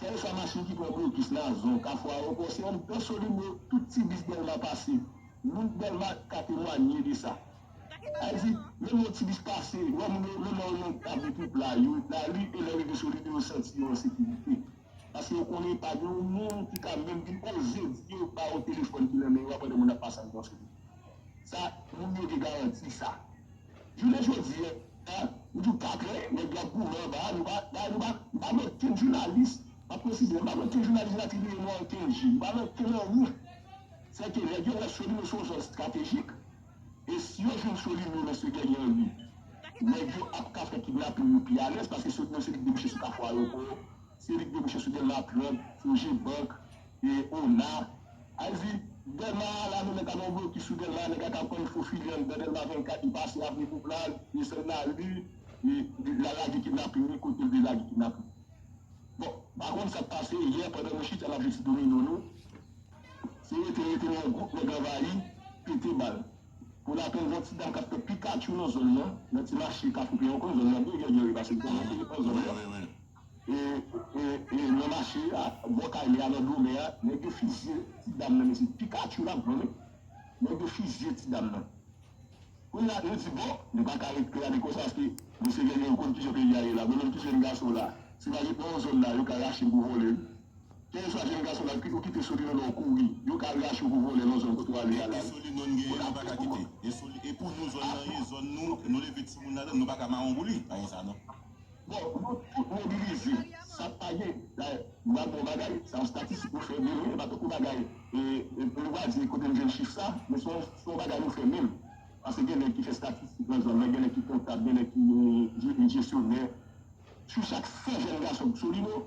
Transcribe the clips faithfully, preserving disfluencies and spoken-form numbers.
Lè sa machin ki pran blokis nan zòn Kafou Ayewopò, se anndan Solino tout ti bis Dèlma pase. Moun Dèlma ka temwanye de sa. Sa vle di, menm yon ti bis pase, wè moun yo, menm lè yo nan kab de twoup la, yo lali, e lè yo rive Solino, yo santi yo an sekirite. Paske yo konnen pa gen yon moun ki ka menm vin oze di yo ba yo telefòn ki nan men yo pandan moun ap pase anndan Solino. Sa, moun yo gen garanti sa. Jounen jodi a, nou di w katrè, nèg yo ap goumen anba a, nou pa, nou pa, nou pa nan okenn jounalis, m ap presize, nou pa nan okenn jounalis ki atribiye nou a okenn je, nou pa nan okenn anyen. Sèke nèg yo wè Solino se yon zòn estratejik, e si yo jwenn Solino, mesye Guerrier Henry, nèg yo ap ka fè kidnaping yo pi alèz, paske Solino se li ki debouche sou Kafou Ayewopò, se li ki debouche sou Dèlma trant, Sogebank, e Ona. Sa vle di, Dèlma a la, nou nèg ap nan blokis sou Dèlma, nèg la ka pran fofile anndan Dèlma vennkat, li pase Avni Poupla, li desann lari, li, li, l al lage kidnaping li kote l vle lage kidnaping. Bon, pa konn sa k pase, yè, pandan nou chita n ap jwe ti domino nou, se rete, rete yon gwoup nèg anvayi, pete bal. Pou lapenn, yon ti dam k ap fè Pikachu nan zòn nan, nan ti mache Kafou Peyen, ou konn zòn nan byen, Guerrier Henry, paske l konnen ke nan zòn nan. E, e, e nan mache a, bò kay li a, nan Domè a, nèg yo fizye ti dam nan, mesye, Pikachu l ap vann wi. Nèg yo fizye ti dam nan. Kounye a, nou di, bon, nou pa ka ret gade konsa, paske mesye Guerrier Henry konn kijan peyi a ye la. Mwen menm ki jèn gason la, si m al ret nan yon zòn la, yo ka rache m pou vòlè m. Kèlkeswa jèn gason la, ou kite Solino la, ou kouri. Yo ka al rache w pou vòlè nan zòn kote w ale a la. E Solino n genyen, nou pa ka kite. E Soli-, e pou nou, zòn nan ye, zòn nou, nou leve timoun ladan l, nou pa ka mawon pou li. Pa gen sa, non. Bon, nou tout mobilize. Sa pa gen, la, m ap bon bagay, sa yon statistik nou fè vre, wi, e pa tankou bagay, e, e, nou pa di kote n jwenn chif sa, men se yon, se yon bagay nou fè menm. Paske gen nèg ki fè statistik nan zòn nan, gen nèg ki kontab, gen nèg ki, e, je-, jesyonè. Sou chak san jèn gason Solino,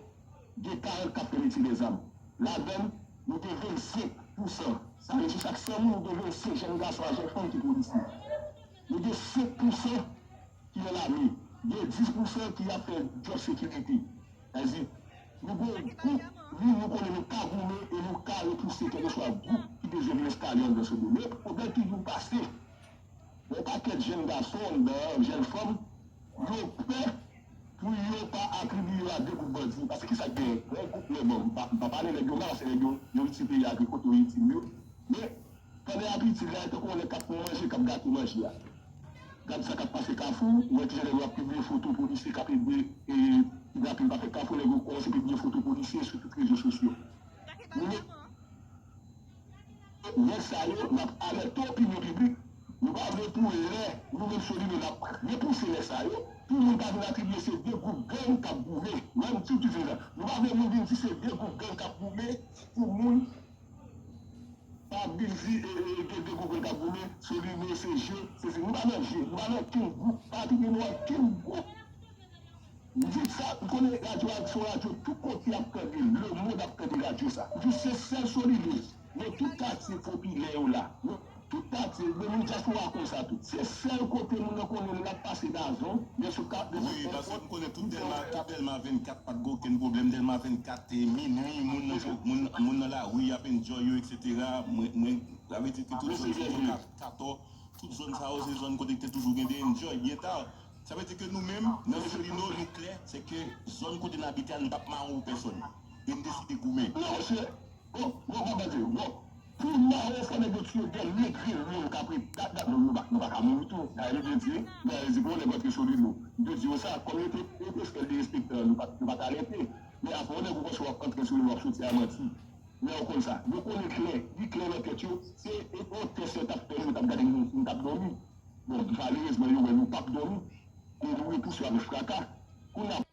gen karant k ap fè metye dèzam. Ladan l, nou gen vennsenk pousan. Sa vle di, sou chak san moun, nou gen vennsenk jèn gason ak jèn fanm ki polisye. Nou gen senk pousan ki nan lame. Gen dis pousan ki ap fè djòb sekirite. Sa vle di, nou gen yon gwoup moun nou konnen nou ka goumen e nou ka repouse kèlkeswa gwoup ki bezwen vin enstale anndan Solino. Men pwoblèm ki vin pase, yon pakèt jèn gason anndan an, jèn fanm, yo pè pou yo pa atribiye yo a de gwoup bandi. Paske kisa k genyen? Yon gwoup nèg, bon, m pa, m pa pale nèg yo mal, se nèg yo, yo itil peyi a, ki kote yo itil yo. Men, pandan y ap itil la, e tankou yon nèg k ap pran manje, k ap gate manje a. Gad sa k ap pase Kafou, ou wè kijan nèg yo ap pibliye foto polisye k ap ede, e, kidnaping pa fèt Kafou, nèg yo kòmanse pibliye foto polisye sou tout rezo sosyo. Nou, Nèg sa yo, n ap alète opinyon piblik. Nou pa vle pou lè nou menm Solino n ap repouse nèg sa yo, pou moun pa vin atribiye se de gwoup gang k ap goumen. Mwen, m di w tout sa. Nou pa vle moun vin di se de gwoup gang k ap goumen, pou moun pa vin di, e, e, de, de gwoup gang k ap goumen, Solino se je, se, se, nou pa nan je, nou pa nan okenn gwoup, pa atribiye nou a okenn gwoup. M di sa, m konnen radyo a se yon radyo tout kote ap tande l, lemonn ap tande radyo sa. M di se sèl Solino, nan tout katye popilè yo la, nan tout katye, menm moun dyaspora konn sa tou. Se sèl kote moun nan konnen l ap pase gazon, men sou ka, men sou Wi, paske m konnen tout Dèlma, tout Dèlma vennkat pa t gen okenn pwoblèm. Dèlma vennkat, e minwi, moun nan, moun, moun nan lari ap enjoy yo, etsetera. Mwen, mwen, sa vle di ke tout zòn Soto, Ka-, Katò, tout zòn sa yo, se zòn kote ki te toujou gen de enjoy, byen ta. Sa vle di ke nou menm, nan Solino, nou klè, se ke zòn kote n abite a, nou p ap mawon pou pèsonn. E n deside goumen. Non, mesye. Bon, bon, bon, bon, bon. Pou mawon, fò nèg yo tiye de nèg vye moun k ap ret dat, dat, nou, nou pa, nou pa ka mouri tou. Dayè, nou te di, dayè, di pou nèg antre Solino. Nou te di yo sa, kòm yo te, yo te fè derespektan, nou pa, nou pa t alète. Men apre, yon nèg ou panse w ap antre Solino, w ap soti a manti. Lè yo konn sa, yo konnen klè, li klè nan tèt yo, se yon tès yo t ap fè, yo t ap gade nou, nou t ap dòmi. Bon, malerezman, yo wè nou p ap dòmi, e nou repouse yo avèk fraka. Kounye a,